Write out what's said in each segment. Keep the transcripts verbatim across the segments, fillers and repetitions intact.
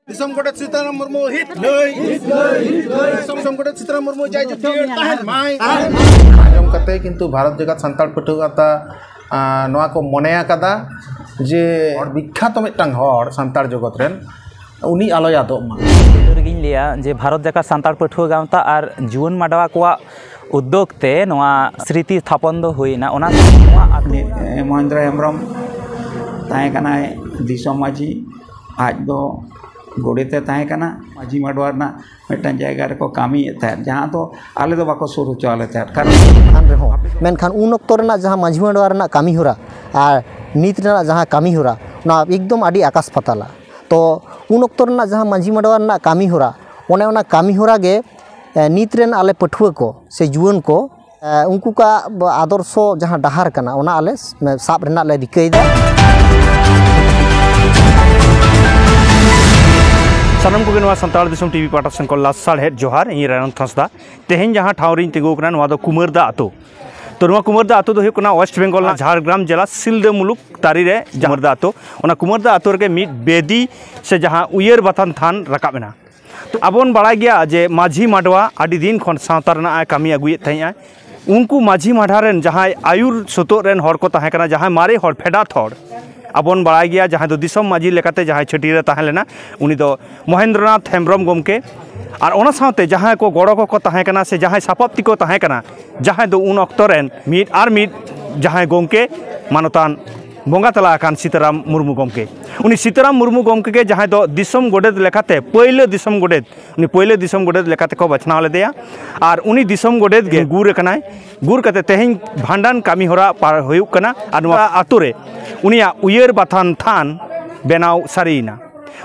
ᱫᱤᱥᱚᱢ ᱜᱚᱰᱮᱛ ᱥᱤᱛᱟᱨᱟᱢ ᱢᱩᱨᱢᱩ ᱦᱤᱛ ᱞᱟᱹᱭ᱾ ᱫᱤᱥᱚᱢ ᱜᱚᱰᱮᱛ ᱥᱤᱛᱟᱨᱟᱢ ᱢᱩᱨᱢᱩ ᱡᱟᱭ ᱡᱩᱜᱽ ᱡᱤᱭᱟᱹᱲ ᱛᱟᱦᱮᱱ ᱢᱟᱭ᱾ ᱟᱸᱡᱚᱢ ᱠᱟᱛᱮ ᱠᱤᱱᱛᱩ ᱵᱷᱟᱨᱚᱛ ᱡᱟᱠᱟᱛ ᱥᱟᱱᱛᱟᱲ ᱯᱟᱹᱴᱷᱩᱣᱟᱹ ᱜᱟᱶᱛᱟ, ᱟᱸ, ᱱᱚᱣᱟ ᱠᱚ ᱢᱚᱱᱮ ᱟᱠᱟᱫᱟ ᱡᱮ ᱵᱤᱠᱠᱷᱟᱛᱚ ᱢᱤᱫᱴᱟᱝ ᱦᱚᱲ ᱥᱟᱱᱛᱟᱲ ᱡᱚᱜᱚᱛ ᱨᱮᱱ, ᱩᱱᱤ ᱟᱞᱚᱭ ᱟᱫᱚᱜ ᱢᱟ᱾ ᱯᱳᱭᱞᱳ ᱨᱮᱜᱮᱧ ᱞᱟᱹᱭᱟ ᱡᱮ ᱵᱷᱟᱨᱚᱛ ᱡᱟᱠᱟᱛ ᱥᱟᱱᱛᱟᱲ ᱯᱟᱹᱴᱷᱩᱣᱟᱹ ᱜᱟᱶᱛᱟ ᱟᱨ ᱡᱩᱣᱟᱹᱱ ᱢᱟᱰᱣᱟ ᱠᱚᱣᱟᱜ ᱩᱫᱽᱫᱳᱜᱽ ᱛᱮ ᱱᱚᱣᱟ ᱥᱨᱤᱛᱤ ᱛᱷᱟᱯᱚᱱ ᱫᱚ ᱦᱩᱭᱱᱟ᱾ ᱚᱱᱟ ᱱᱚᱣᱟ ᱟᱹᱛᱩ ᱢᱚᱦᱮᱱᱫᱨᱚ ᱦᱮᱢᱵᱨᱚᱢ ᱛᱟᱦᱮᱸ ᱠᱟᱱᱟᱭ ᱫᱤᱥᱚᱢ ᱢᱟᱹᱡᱷᱤ᱾ ᱟᱡ ᱫᱚ ᱜᱚᱰᱮᱛ ᱮ ᱛᱟᱦᱮᱸ ᱠᱟᱱᱟ᱾ ᱢᱟᱹᱡᱷᱤ ᱢᱟᱰᱣᱟ ᱨᱮᱱᱟᱜ ᱢᱤᱫᱴᱟᱝ ᱡᱟᱭᱜᱟ ᱨᱮᱠᱚ ᱠᱟᱹᱢᱤᱭᱮᱫ ᱛᱟᱦᱮᱸᱫ, ᱡᱟᱦᱟᱸ ᱫᱚ ᱟᱞᱮ ᱫᱚ ᱵᱟᱠᱚ ᱥᱩᱨ ᱦᱚᱪᱚ ᱟᱞᱮ ᱛᱟᱦᱮᱸᱫ᱾ ᱠᱟᱨᱚᱱ ᱠᱟᱱ ᱨᱮᱦᱚᱸ, ᱢᱮᱱᱠᱷᱟᱱ ᱩᱱ ᱚᱠᱛᱚ ᱨᱮᱱᱟᱜ ᱡᱟᱦᱟᱸ ᱢᱟᱹᱡᱷᱤ ᱢᱟᱰᱣᱟ ᱨᱮᱱᱟᱜ ᱠᱟᱹᱢᱤ ᱦᱚᱨᱟ ᱟᱨ ᱱᱤᱛ ᱨᱮᱱᱟᱜ ᱡᱟᱦᱟᱸ ᱠᱟᱹᱢᱤ ᱦᱚᱨᱟ, ᱚᱱᱟ ᱮᱠᱫᱚᱢ ᱟᱹᱰᱤ ᱟᱠᱟᱥ ᱯᱟᱛᱟᱞᱟ᱾ ᱛᱚ ᱩᱱ ᱚᱠᱛᱚ ᱨᱮᱱᱟᱜ ᱡᱟᱦᱟᱸ ᱢᱟᱹᱡᱷᱤ ᱢᱟᱰᱣᱟ ᱨᱮᱱᱟᱜ ᱠᱟᱹᱢᱤ ᱦᱚᱨᱟ, ᱚᱱᱮ ᱚᱱᱟ ᱠᱟᱹᱢᱤ ᱦᱚᱨᱟ ᱜᱮ, ᱮ, ᱱᱤᱛ ᱨᱮᱱ ᱟᱞᱮ ᱯᱟᱹᱴᱷᱩᱣᱟᱹ ᱠᱚ ᱥᱮ ᱡᱩᱣᱟᱹᱱ ᱠᱚ, ᱮ, ᱩᱱᱠᱩ ᱠᱚᱣᱟᱜ ᱟᱫᱚᱨᱥᱚ ᱡᱟᱦᱟᱸ ᱰᱟᱦᱟᱨ ᱠᱟᱱᱟ, ᱚᱱᱟ ᱟᱞᱮ ᱥᱟᱵ ᱨᱮᱱᱟᱜ ᱞᱮ ᱨᱤᱠᱟᱹᱭᱮᱫᱟ᱾ ᱥᱟᱱᱟᱢ ᱠᱚᱜᱮ ᱱᱚᱣᱟ ᱥᱟᱱᱛᱟᱲ ᱫᱤᱥᱚᱢ ᱴᱤᱵᱷᱤ ᱯᱟᱦᱴᱟ ᱥᱮᱱ ᱠᱷᱚᱱ ᱞᱟᱥᱟᱲᱦᱮᱫ ᱡᱚᱦᱟᱨ᱾ ᱤᱧ ᱨᱟᱭᱱᱚᱱ ᱦᱟᱸᱥᱫᱟ᱾ ᱛᱮᱦᱮᱧ ᱡᱟᱦᱟᱸ ᱴᱷᱟᱶ ᱨᱤᱧ ᱛᱤᱸᱜᱩ ᱟᱠᱟᱱᱟ, ᱱᱚᱣᱟ ᱫᱚ ᱠᱩᱢᱟᱹᱨᱫᱟ ᱟᱹᱛᱩ᱾ ᱛᱚ, ᱱᱚᱣᱟ ᱠᱩᱢᱟᱹᱨᱫᱟ ᱟᱹᱛᱩ ᱫᱚ ᱦᱩᱭᱩᱜ ᱠᱟᱱᱟ ᱳᱭᱮᱥᱴ ᱵᱮᱝᱜᱚᱞ ᱨᱮᱱᱟᱜ ᱡᱷᱟᱲᱜᱨᱟᱢ ᱡᱮᱞᱟ ᱥᱤᱞᱫᱟᱹ ᱢᱩᱞᱩᱠ ᱛᱟᱹᱨᱤ ᱨᱮ ᱠᱩᱢᱟᱹᱨᱫᱟ ᱟᱹᱛᱩ᱾ ᱚᱱᱟ ᱠᱩᱢᱟᱹᱨᱫᱟ ᱟᱹᱛᱩ ᱨᱮᱜᱮ ᱢᱤᱫ ᱵᱮᱫᱤ ᱥᱮ ᱡᱟᱦᱟᱸ ᱩᱭᱦᱟᱹᱨ ᱵᱟᱛᱟᱱ ᱛᱷᱟᱱ ᱨᱟᱠᱟᱵ ᱮᱱᱟ᱾ ᱟᱵᱚ ᱵᱚᱱ ᱵᱟᱲᱟᱭ ᱜᱮᱭᱟ ᱡᱮ ᱢᱟᱹᱡᱷᱤ ᱢᱟᱰᱣᱟ ᱟᱹᱰᱤ ᱫᱤᱱ ᱠᱷᱚᱱ ᱥᱟᱶᱛᱟ ᱨᱮᱱᱟᱜ ᱮ ᱠᱟᱹᱢᱤ ᱟᱹᱜᱩᱭᱮᱫ ᱛᱟᱦᱮᱸᱜᱼᱟ᱾ ᱩᱱᱠᱩ ᱢᱟᱹᱡᱷᱤ ᱢᱟᱰᱣᱟ ᱨᱮᱱ ᱡᱟᱦᱟᱸᱭ ᱟᱹᱭᱩᱨ ᱥᱩᱛᱩᱜ ᱨᱮᱱ ᱦᱚᱲ ᱠᱚ ᱛᱟᱦᱮᱸ ᱠᱟᱱᱟ, ᱡᱟᱦᱟᱸᱭ ᱢᱟᱨᱮ ᱦᱚᱲ, ᱯᱷᱮᱰᱟᱛ ᱦᱚᱲ, ᱟᱵᱚ ᱵᱚᱱ ᱵᱟᱲᱟᱭ ᱜᱮᱭᱟ, ᱡᱟᱦᱟᱸᱭ ᱫᱚ ᱫᱤᱥᱚᱢ ᱢᱟᱹᱡᱷᱤ ᱞᱮᱠᱟᱛᱮ ᱡᱟᱦᱟᱸᱭ ᱪᱷᱟᱹᱴᱭᱟᱹᱨ ᱮ ᱛᱟᱦᱮᱸ ᱞᱮᱱᱟ, ᱩᱱᱤ ᱫᱚ ᱢᱚᱦᱮᱱᱫᱨᱚᱱᱟᱛᱷ ᱦᱮᱢᱵᱨᱚᱢ ᱜᱚᱢᱠᱮ᱾ ᱟᱨ ᱚᱱᱟ ᱥᱟᱶᱛᱮ ᱡᱟᱦᱟᱸᱭ ᱠᱚ ᱜᱚᱲᱚ ᱠᱚᱠᱚ ᱛᱟᱦᱮᱸ ᱠᱟᱱᱟ ᱥᱮ ᱡᱟᱦᱟᱸᱭ ᱥᱟᱯᱟᱵ ᱛᱤᱠᱚ ᱛᱟᱦᱮᱸ ᱠᱟᱱᱟ, ᱡᱟᱦᱟᱸᱭ ᱫᱚ ᱩᱱ ᱚᱠᱛᱚ ᱨᱮᱱ ᱢᱤᱫ ᱟᱨ ᱢᱤᱫ ᱡᱟᱦᱟᱸᱭ ᱜᱚᱢᱠᱮ ᱢᱟᱱᱚᱛᱟᱱ ᱵᱚᱸᱜᱟ ᱛᱟᱞᱟ ᱟᱠᱟᱱ ᱥᱤᱛᱟᱨᱟᱢ ᱢᱩᱨᱢᱩ ᱜᱚᱢᱠᱮ᱾ ᱩᱱᱤ ᱥᱤᱛᱟᱨᱟᱢ ᱢᱩᱨᱢᱩ ᱜᱚᱢᱠᱮ ᱜᱮ ᱡᱟᱦᱟᱸᱭ ᱫᱚ ᱫᱤᱥᱚᱢ ᱜᱚᱰᱮᱛ ᱞᱮᱠᱟᱛᱮ, ᱯᱳᱭᱞᱳ ᱫᱤᱥᱚᱢ ᱜᱚᱰᱮᱛ, ᱩᱱᱤ ᱯᱳᱭᱞᱳ ᱫᱤᱥᱚᱢ ᱜᱚᱰᱮᱛ ᱞᱮᱠᱟᱛᱮ ᱠᱚ ᱵᱟᱪᱷᱱᱟᱣ ᱞᱮᱫᱮᱭᱟ᱾ ᱟᱨ ᱩᱱᱤ ᱫᱤᱥᱚᱢ ᱜᱚᱰᱮᱛ ᱜᱮ ᱜᱩᱨ ᱟᱠᱟᱱᱟᱭ᱾ ᱜᱩᱨ ᱠᱟᱛᱮ ᱛᱮᱦᱮᱧ ᱵᱷᱟᱸᱰᱟᱱ ᱠᱟᱹᱢᱤ ᱦᱚᱨᱟ ᱯᱟᱨ ᱦᱩᱭᱩᱜ ᱠᱟᱱᱟ᱾ ᱟᱨ ᱱᱚᱣᱟ ᱟᱛᱳ ᱨᱮ ᱩᱱᱤᱭᱟᱜ ᱩᱭᱦᱟᱹᱨ ᱵᱟᱛᱷᱟᱱ ᱛᱷᱟᱱ ᱵᱮᱱᱟᱣ ᱥᱟᱹᱨᱤᱭᱮᱱᱟ᱾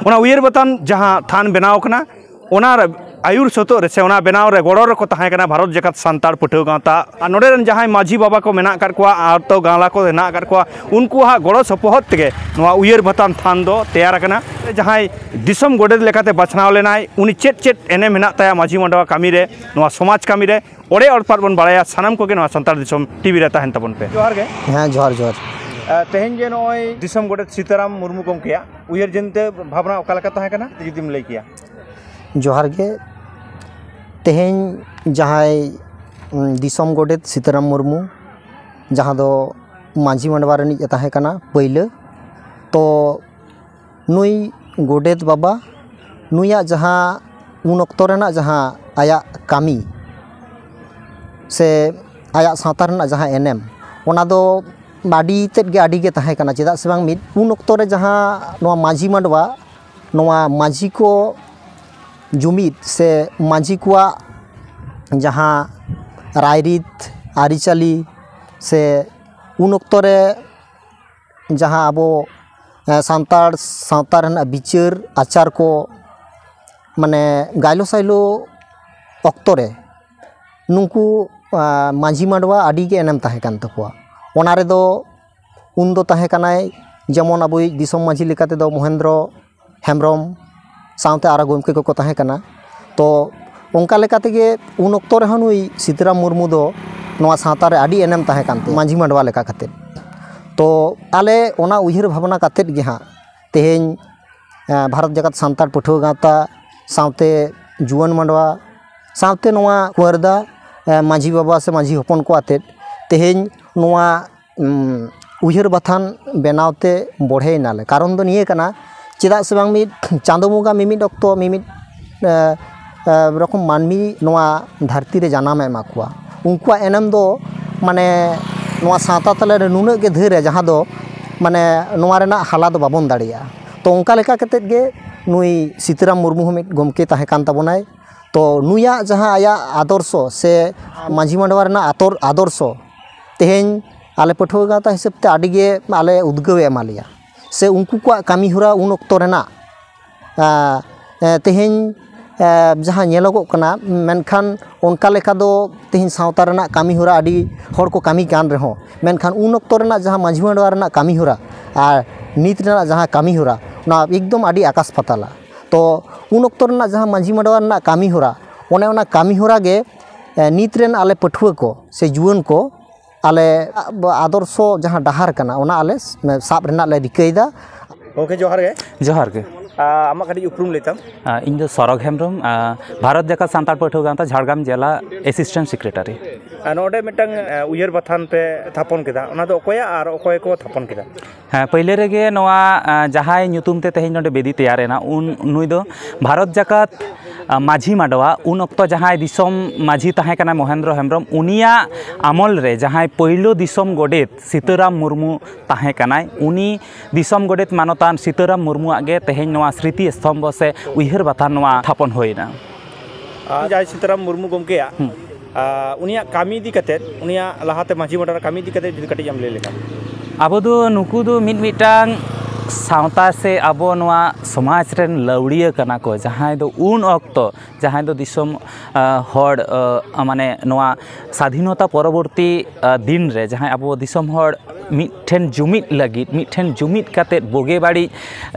ᱚᱱᱟ ᱩᱭᱦᱟᱹᱨ ᱵᱟᱛᱷᱟᱱ ᱡᱟᱦᱟᱸ ᱛᱷᱟᱱ ᱵᱮᱱᱟᱣ ᱠᱟᱱᱟ, ᱚᱱᱟ ᱨᱮ ᱟᱹᱭᱩᱨ ᱥᱚᱛᱚᱜ ᱨᱮ ᱥᱮ ᱚᱱᱟ ᱵᱮᱱᱟᱣ ᱨᱮ ᱜᱚᱲᱚ ᱨᱮᱠᱚ ᱛᱟᱦᱮᱸ ᱠᱟᱱᱟ ᱵᱷᱟᱨᱚᱛ ᱡᱟᱠᱟᱛ ᱥᱟᱱᱛᱟᱲ ᱯᱟᱹᱴᱷᱩᱣᱟᱹ ᱜᱟᱶᱛᱟ᱾ ᱟᱨ ᱱᱚᱰᱮ ᱨᱮᱱ ᱡᱟᱦᱟᱸᱭ ᱢᱟᱹᱡᱷᱤ ᱵᱟᱵᱟ ᱠᱚ ᱢᱮᱱᱟᱜ ᱟᱠᱟᱫ ᱠᱚᱣᱟ, ᱟᱨ ᱛᱚ ᱜᱟᱶᱞᱟ ᱠᱚ ᱦᱮᱱᱟᱜ ᱟᱠᱟᱫ ᱠᱚᱣᱟ, ᱩᱱᱠᱩᱣᱟᱜ ᱜᱚᱲᱚ ᱥᱚᱯᱚᱦᱚᱫ ᱛᱮᱜᱮ ᱱᱚᱣᱟ ᱩᱭᱦᱟᱹᱨ ᱵᱟᱛᱷᱟᱱ ᱛᱷᱟᱱ ᱫᱚ ᱛᱮᱭᱟᱨ ᱟᱠᱟᱱᱟ᱾ ᱡᱟᱦᱟᱸᱭ ᱫᱤᱥᱚᱢ ᱜᱚᱰᱮᱛ ᱞᱮᱠᱟᱛᱮ ᱵᱟᱪᱷᱱᱟᱣ ᱞᱮᱱᱟᱭ, ᱩᱱᱤ ᱪᱮᱫ ᱪᱮᱫ ᱮᱱᱮᱢ ᱦᱮᱱᱟᱜ ᱛᱟᱭᱟ ᱢᱟᱹᱡᱷᱤ ᱢᱟᱰᱣᱟ ᱠᱟᱹᱢᱤ ᱨᱮ, ᱱᱚᱣᱟ ᱥᱚᱢᱟᱡᱽ ᱠᱟᱹᱢᱤ ᱨᱮ, ᱚᱲᱮ ᱚᱲᱯᱟᱛ ᱵᱚᱱ ᱵᱟᱲᱟᱭᱟ᱾ ᱥᱟᱱᱟᱢ ᱠᱚᱜᱮ ᱱᱚᱣᱟ ᱥᱟᱱᱛᱟᱲ ᱫᱤᱥᱚᱢ ᱴᱤᱵᱷᱤ ᱨᱮ ᱛᱟᱦᱮᱱ ᱛᱟᱵᱚᱱ ᱯᱮ᱾ ᱡᱚᱦᱟᱨ ᱜᱮ᱾ ᱦᱮᱸ, ᱡᱚᱦᱟᱨ, ᱡᱚᱦᱟᱨ᱾ ᱛᱮᱦᱮᱧ ᱡᱮ ᱱᱚᱜᱼᱚᱭ ᱫᱤᱥᱚᱢ ᱜᱚᱰᱮᱛ ᱥᱤᱛᱟᱨᱟᱢ ᱢᱩᱨᱢᱩ ᱜᱚᱢᱠᱮᱭᱟᱜ ᱩᱭᱦᱟᱹᱨ ᱪᱤᱱᱛᱟᱹ ᱵᱷᱟᱵᱽᱱᱟ ᱚᱠᱟ ᱞᱮᱠᱟ ᱛᱟᱦᱮᱸ ᱠᱟᱱᱟ, ᱡᱩᱫᱤᱢ ᱞᱟᱹᱭ ᱠᱮᱭᱟ? ᱡᱚᱦᱟᱨ ᱜᱮ᱾ ᱛᱮᱦᱮᱧ ᱡᱟᱦᱟᱸᱭ, ᱩᱸ, ᱫᱤᱥᱚᱢ ᱜᱚᱰᱮᱛ ᱥᱤᱛᱟᱨᱟᱢ ᱢᱩᱨᱢᱩ, ᱡᱟᱦᱟᱸ ᱫᱚ ᱢᱟᱹᱡᱷᱤ ᱢᱟᱰᱣᱟ ᱨᱤᱱᱤᱡ ᱮ ᱛᱟᱦᱮᱸ ᱠᱟᱱᱟ ᱯᱟᱹᱭᱞᱟᱹ, ᱛᱚ ᱱᱩᱭ ᱜᱚᱰᱮᱛ ᱵᱟᱵᱟ, ᱱᱩᱭᱟᱜ ᱡᱟᱦᱟᱸ ᱩᱱ ᱚᱠᱛᱚ ᱨᱮᱱᱟᱜ ᱡᱟᱦᱟᱸ ᱟᱭᱟᱜ ᱠᱟᱹᱢᱤ ᱥᱮ ᱟᱭᱟᱜ ᱥᱟᱶᱛᱟ ᱨᱮᱱᱟᱜ ᱡᱟᱦᱟᱸ ᱮᱱᱮᱢ, ᱚᱱᱟ ᱫᱚ ᱟᱹᱰᱤ ᱛᱮᱫ ᱜᱮ, ᱟᱹᱰᱤ ᱜᱮ ᱛᱟᱦᱮᱸ ᱠᱟᱱᱟ᱾ ᱪᱮᱫᱟᱜ ᱥᱮ ᱵᱟᱝ, ᱢᱤᱫ ᱩᱱ ᱚᱠᱛᱚ ᱨᱮ ᱡᱟᱦᱟᱸ ᱱᱚᱣᱟ ᱢᱟᱹᱡᱷᱤ ᱢᱟᱰᱣᱟ, ᱱᱚᱣᱟ ᱢᱟᱹᱡᱷᱤ ᱠᱚ ᱡᱩᱢᱤᱫ ᱥᱮ ᱢᱟᱹᱡᱷᱤ ᱠᱚᱣᱟᱜ ᱡᱟᱦᱟᱸ ᱨᱟᱭᱨᱤᱛ, ᱟᱹᱨᱤᱪᱟᱹᱞᱤ ᱥᱮ ᱩᱱ ᱚᱠᱛᱚ ᱨᱮ ᱡᱟᱦᱟᱸ ᱟᱵᱚ, ᱮ, ᱥᱟᱱᱛᱟᱲ ᱥᱟᱶᱛᱟ ᱨᱮᱱᱟᱜ ᱵᱤᱪᱟᱹᱨ ᱟᱪᱟᱨ ᱠᱚ, ᱢᱟᱱᱮ, ᱜᱟᱭᱞᱳ ᱥᱟᱭᱞᱳ ᱚᱠᱛᱚ ᱨᱮ ᱱᱩᱠᱩ, ᱟ, ᱢᱟᱹᱡᱷᱤ ᱢᱟᱰᱣᱟ ᱟᱹᱰᱤ ᱜᱮ ᱮᱱᱮᱢ ᱛᱟᱦᱮᱸ ᱠᱟᱱ ᱛᱟᱠᱚᱣᱟ᱾ ᱚᱱᱟ ᱨᱮᱫᱚ ᱩᱱᱫᱚ ᱛᱟᱦᱮᱸ ᱠᱟᱱᱟᱭ ᱡᱮᱢᱚᱱ ᱟᱵᱚᱭᱤᱡ ᱫᱤᱥᱚᱢ ᱢᱟᱹᱡᱷᱤ ᱞᱮᱠᱟ ᱛᱮᱫᱚ ᱢᱚᱦᱮᱱᱫᱨᱚ ᱦᱮᱢᱵᱨᱚᱢ, ᱥᱟᱶᱛᱮ ᱟᱨᱚ ᱜᱚᱢᱠᱮ ᱠᱚᱠᱚ ᱛᱟᱦᱮᱸ ᱠᱟᱱᱟ᱾ ᱛᱚ ᱚᱱᱠᱟ ᱞᱮᱠᱟ ᱛᱮᱜᱮ ᱩᱱ ᱚᱠᱛᱚ ᱨᱮᱦᱚᱸ ᱱᱩᱭ ᱥᱤᱛᱟᱹᱨᱟᱢ ᱢᱩᱨᱢᱩ ᱫᱚ ᱱᱚᱣᱟ ᱥᱟᱶᱛᱟ ᱨᱮ ᱟᱹᱰᱤ ᱮᱱᱮᱢ ᱛᱟᱦᱮᱸ ᱠᱟᱱ ᱛᱟᱭᱟ ᱢᱟᱹᱡᱷᱤ ᱢᱟᱰᱣᱟ ᱞᱮᱠᱟ ᱠᱟᱛᱮᱫ᱾ ᱛᱚ ᱟᱞᱮ ᱚᱱᱟ ᱩᱭᱦᱟᱹᱨ ᱵᱷᱟᱵᱽᱱᱟ ᱠᱟᱛᱮᱫ ᱜᱮ ᱦᱟᱸᱜ ᱛᱮᱦᱮᱧ, ᱮ, ᱵᱷᱟᱨᱚᱛ ᱡᱟᱠᱟᱛ ᱥᱟᱱᱛᱟᱲ ᱯᱟᱹᱴᱷᱩᱣᱟᱹ ᱜᱟᱶᱛᱟ ᱥᱟᱶᱛᱮ ᱡᱩᱣᱟᱹᱱ ᱢᱟᱰᱣᱟ ᱥᱟᱶᱛᱮ ᱱᱚᱣᱟ ᱠᱩᱸᱣᱟᱨᱫᱟ, ᱮ, ᱢᱟᱹᱡᱷᱤ ᱵᱟᱵᱟ ᱥᱮ ᱢᱟᱹᱡᱷᱤ ᱦᱚᱯᱚᱱ ᱠᱚ ᱟᱛᱮᱫ ᱛᱮᱦᱮᱧ ᱱᱚᱣᱟ, ᱩᱢ, ᱩᱭᱦᱟᱹᱨ ᱵᱟᱛᱷᱟᱱ ᱵᱮᱱᱟᱣ ᱛᱮ ᱵᱚᱲᱦᱮᱭᱮᱱᱟᱞᱮ᱾ ᱠᱟᱨᱚᱱ ᱫᱚ ᱱᱤᱭᱟᱹ ᱠᱟᱱᱟ, ᱪᱮᱫᱟᱜ ᱥᱮ ᱵᱟᱝ, ᱢᱤᱫ ᱪᱟᱸᱫᱳ ᱵᱚᱸᱜᱟ ᱢᱤᱢᱤᱫ ᱚᱠᱛᱚ ᱢᱤᱢᱤᱫ, ᱮ, ᱮ, ᱨᱚᱠᱚᱢ ᱢᱟᱹᱱᱢᱤ ᱱᱚᱣᱟ ᱫᱷᱟᱹᱨᱛᱤ ᱨᱮ ᱡᱟᱱᱟᱢᱮ ᱮᱢᱟ ᱠᱚᱣᱟ᱾ ᱩᱱᱠᱩᱣᱟᱜ ᱮᱱᱮᱢ ᱫᱚ, ᱢᱟᱱᱮ, ᱱᱚᱣᱟ ᱥᱟᱶᱛᱟ ᱛᱟᱞᱟ ᱨᱮ ᱱᱩᱱᱟᱹᱜ ᱜᱮ ᱰᱷᱮᱨᱟ, ᱡᱟᱦᱟᱸ ᱫᱚ, ᱢᱟᱱᱮ, ᱱᱚᱣᱟ ᱨᱮᱱᱟᱜ ᱦᱟᱞᱟ ᱫᱚ ᱵᱟᱵᱚᱱ ᱫᱟᱲᱮᱭᱟᱜᱼᱟ᱾ ᱛᱚ ᱚᱱᱠᱟ ᱞᱮᱠᱟ ᱠᱟᱛᱮᱫ ᱜᱮ ᱱᱩᱭ ᱥᱤᱛᱟᱹᱨᱟᱢ ᱢᱩᱨᱢᱩ ᱦᱚᱸ ᱢᱤᱫ ᱜᱚᱢᱠᱮ ᱛᱟᱦᱮᱸ ᱠᱟᱱ ᱛᱟᱵᱚᱱᱟᱭ᱾ ᱛᱚ ᱱᱩᱭᱟᱜ ᱡᱟᱦᱟᱸ ᱟᱭᱟᱜ ᱟᱫᱚᱨᱥᱚ ᱥᱮ ᱢᱟᱹᱡᱷᱤ ᱢᱟᱰᱣᱟ ᱨᱮᱱᱟᱜ ᱟᱛᱚᱨ, ᱟᱫᱚᱨᱥᱚ, ᱛᱮᱦᱮᱧ ᱟᱞᱮ ᱯᱟᱹᱴᱷᱩᱣᱟᱹ ᱜᱟᱶᱛᱟ ᱦᱤᱥᱟᱹᱵ ᱛᱮ ᱟᱹᱰᱤ ᱜᱮ ᱟᱞᱮ ᱩᱫᱽᱜᱟᱹᱣᱮ ᱮᱢᱟ ᱞᱮᱭᱟ᱾ ᱥᱮ ᱩᱱᱠᱩ ᱠᱚᱣᱟᱜ ᱠᱟᱹᱢᱤ ᱦᱚᱨᱟ ᱩᱱ ᱚᱠᱛᱚ ᱨᱮᱱᱟᱜ, ᱟ, ᱮ, ᱛᱮᱦᱮᱧ, ᱮ, ᱡᱟᱦᱟᱸ ᱧᱮᱞᱚᱜᱚᱜ ᱠᱟᱱᱟ, ᱢᱮᱱᱠᱷᱟᱱ ᱚᱱᱠᱟ ᱞᱮᱠᱟ ᱫᱚ ᱛᱮᱦᱮᱧ ᱥᱟᱶᱛᱟ ᱨᱮᱱᱟᱜ ᱠᱟᱹᱢᱤ ᱦᱚᱨᱟ ᱟᱹᱰᱤ ᱦᱚᱲ ᱠᱚ ᱠᱟᱹᱢᱤ ᱠᱟᱱ ᱨᱮᱦᱚᱸ, ᱢᱮᱱᱠᱷᱟᱱ ᱩᱱ ᱚᱠᱛᱚ ᱨᱮᱱᱟᱜ ᱡᱟᱦᱟᱸ ᱢᱟᱹᱡᱷᱤ ᱢᱟᱰᱣᱟ ᱨᱮᱱᱟᱜ ᱠᱟᱹᱢᱤ ᱦᱚᱨᱟ ᱟᱨ ᱱᱤᱛ ᱨᱮᱱᱟᱜ ᱡᱟᱦᱟᱸ ᱠᱟᱹᱢᱤ ᱦᱚᱨᱟ, ᱚᱱᱟ ᱮᱠᱫᱚᱢ ᱟᱹᱰᱤ ᱟᱠᱟᱥ ᱯᱟᱛᱟᱞᱟ᱾ ᱛᱚ ᱩᱱ ᱚᱠᱛᱚ ᱨᱮᱱᱟᱜ ᱡᱟᱦᱟᱸ ᱢᱟᱹᱡᱷᱤ ᱢᱟᱰᱣᱟ ᱨᱮᱱᱟᱜ ᱠᱟᱹᱢᱤ ᱦᱚᱨᱟ, ᱚᱱᱮ ᱚᱱᱟ ᱠᱟᱹᱢᱤ ᱦᱚᱨᱟ ᱜᱮ, ᱮ, ᱱᱤᱛ ᱨᱮᱱ ᱟᱞᱮ ᱯᱟᱹᱴᱷᱩᱣᱟᱹ ᱠᱚ ᱥᱮ ᱡᱩᱣᱟᱹᱱ ᱠᱚ ᱟᱞᱮ ᱟᱫᱚᱨᱥᱚ ᱡᱟᱦᱟᱸ ᱰᱟᱦᱟᱨ ᱠᱟᱱᱟ, ᱚᱱᱟ ᱟᱞᱮ ᱥᱟᱵ ᱨᱮᱱᱟᱜ ᱞᱮ ᱨᱤᱠᱟᱹᱭᱮᱫᱟ᱾ ᱜᱚᱢᱠᱮ, ᱡᱚᱦᱟᱨ ᱜᱮ᱾ ᱡᱚᱦᱟᱨ ᱜᱮ᱾ ᱟᱢᱟᱜ ᱠᱟᱹᱴᱤᱡ ᱩᱯᱨᱩᱢ ᱞᱟᱹᱭ ᱛᱟᱢ᱾ ᱤᱧ ᱫᱚ ᱥᱚᱨᱚᱜᱽ ᱦᱮᱢᱵᱨᱚᱢ, ᱵᱷᱟᱨᱚᱛ ᱡᱟᱠᱟᱛ ᱥᱟᱱᱛᱟᱲ ᱯᱟᱹᱴᱷᱩᱣᱟᱹ ᱜᱟᱶᱛᱟ ᱡᱷᱟᱲᱜᱨᱟᱢ ᱡᱮᱞᱟ ᱮᱥᱤᱥᱴᱮᱱᱴ ᱥᱮᱠᱨᱮᱴᱟᱨᱤ᱾ ᱟᱨ ᱱᱚᱰᱮ ᱢᱤᱫᱴᱟᱝ ᱩᱭᱦᱟᱹᱨ ᱵᱟᱛᱷᱟᱱ ᱯᱮ ᱛᱷᱟᱯᱚᱱ ᱠᱮᱫᱟ, ᱚᱱᱟ ᱫᱚ ᱚᱠᱚᱭᱟᱜ ᱟᱨ ᱚᱠᱚᱭ ᱠᱚ ᱛᱷᱟᱯᱚᱱ ᱠᱮᱫᱟ? ᱦᱮᱸ, ᱯᱟᱹᱭᱞᱟᱹ ᱨᱮᱜᱮ ᱱᱚᱣᱟ ᱡᱟᱦᱟᱸᱭ ᱧᱩᱛᱩᱢ ᱛᱮ ᱛᱮᱦᱮᱧ ᱱᱚᱰᱮ ᱵᱮᱫᱤ ᱛᱮᱭᱟᱨ ᱮᱱᱟ, ᱩᱱ ᱱᱩᱭ ᱫᱚ ᱵᱷᱟᱨᱚᱛ ᱡᱟᱠᱟᱛ ᱢᱟᱹᱡᱷᱤ ᱢᱟᱰᱣᱟ, ᱩᱱ ᱚᱠᱛᱚ ᱡᱟᱦᱟᱸᱭ ᱫᱤᱥᱚᱢ ᱢᱟᱹᱡᱷᱤ ᱛᱟᱦᱮᱸ ᱠᱟᱱᱟ ᱢᱚᱦᱮᱱᱫᱨᱚ ᱦᱮᱢᱵᱨᱚᱢ, ᱩᱱᱤᱭᱟᱜ ᱟᱢᱚᱞ ᱨᱮ ᱡᱟᱦᱟᱸᱭ ᱯᱳᱭᱞᱳ ᱫᱤᱥᱚᱢ ᱜᱚᱰᱮᱛ ᱥᱤᱛᱟᱹᱨᱟᱢ ᱢᱩᱨᱢᱩ ᱛᱟᱦᱮᱸ ᱠᱟᱱᱟᱭ, ᱩᱱᱤ ᱫᱤᱥᱚᱢ ᱜᱚᱰᱮᱛ ᱢᱟᱱᱚᱛᱟᱱ ᱥᱤᱛᱟᱹᱨᱟᱢ ᱢᱩᱨᱢᱩᱣᱟᱜ ᱜᱮ ᱛᱮᱦᱮᱧ ᱱᱚᱣᱟ ᱥᱨᱤᱛᱤ ᱥᱛᱚᱢᱵᱷᱚ ᱥᱮ ᱩᱭᱦᱟᱹᱨ ᱵᱟᱛᱷᱟᱱ ᱱᱚᱣᱟ ᱛᱷᱟᱯᱚᱱ ᱦᱩᱭᱱᱟ᱾ ᱟᱨ ᱡᱟᱦᱟᱸᱭ ᱥᱤᱛᱟᱹᱨᱟᱢ ᱢᱩᱨᱢᱩ ᱜᱚᱢᱠᱮᱭᱟᱜ, ᱩᱱᱤᱭᱟᱜ ᱠᱟᱹᱢᱤ ᱤᱫᱤ ᱠᱟᱛᱮᱫ, ᱩᱱᱤᱭᱟᱜ ᱞᱟᱦᱟᱛᱮ ᱢᱟᱹᱡᱷᱤ ᱢᱟᱰᱣᱟ ᱨᱮᱱᱟᱜ ᱠᱟᱹᱢᱤ ᱤᱫᱤ ᱠᱟᱛᱮᱫ ᱡᱩᱫᱤ ᱠᱟᱹᱴᱤᱡ ᱮᱢ ᱞᱟᱹᱭ ᱞᱮᱠᱷᱟᱱ᱾ ᱟᱵᱚ ᱫᱚ ᱱᱩᱠᱩ ᱫᱚ ᱢᱤᱫ ᱢᱤᱫᱴᱟᱝ ᱥᱟᱶᱛᱟ ᱥᱮ ᱟᱵᱚ ᱱᱚᱣᱟ ᱥᱚᱢᱟᱡᱽ ᱨᱮᱱ ᱞᱟᱹᱣᱲᱤᱭᱟᱹ ᱠᱟᱱᱟ ᱠᱚ, ᱡᱟᱦᱟᱸᱭ ᱫᱚ ᱩᱱ ᱚᱠᱛᱚ ᱡᱟᱦᱟᱸᱭ ᱫᱚ ᱫᱤᱥᱚᱢ ᱦᱚᱲ, ᱢᱟᱱᱮ ᱱᱚᱣᱟ ᱥᱟᱫᱷᱤᱱᱚᱛᱟ ᱯᱚᱨᱚᱵᱚᱨᱛᱤ ᱫᱤᱱ ᱨᱮ ᱡᱟᱦᱟᱸᱭ ᱟᱵᱚ ᱫᱤᱥᱚᱢ ᱦᱚᱲ ᱢᱤᱫᱴᱷᱮᱱ ᱡᱩᱢᱤᱫ ᱞᱟᱹᱜᱤᱫ, ᱢᱤᱫᱴᱷᱮᱱ ᱡᱩᱢᱤᱫ ᱠᱟᱛᱮᱫ ᱵᱩᱜᱤ ᱵᱟᱹᱲᱤᱡ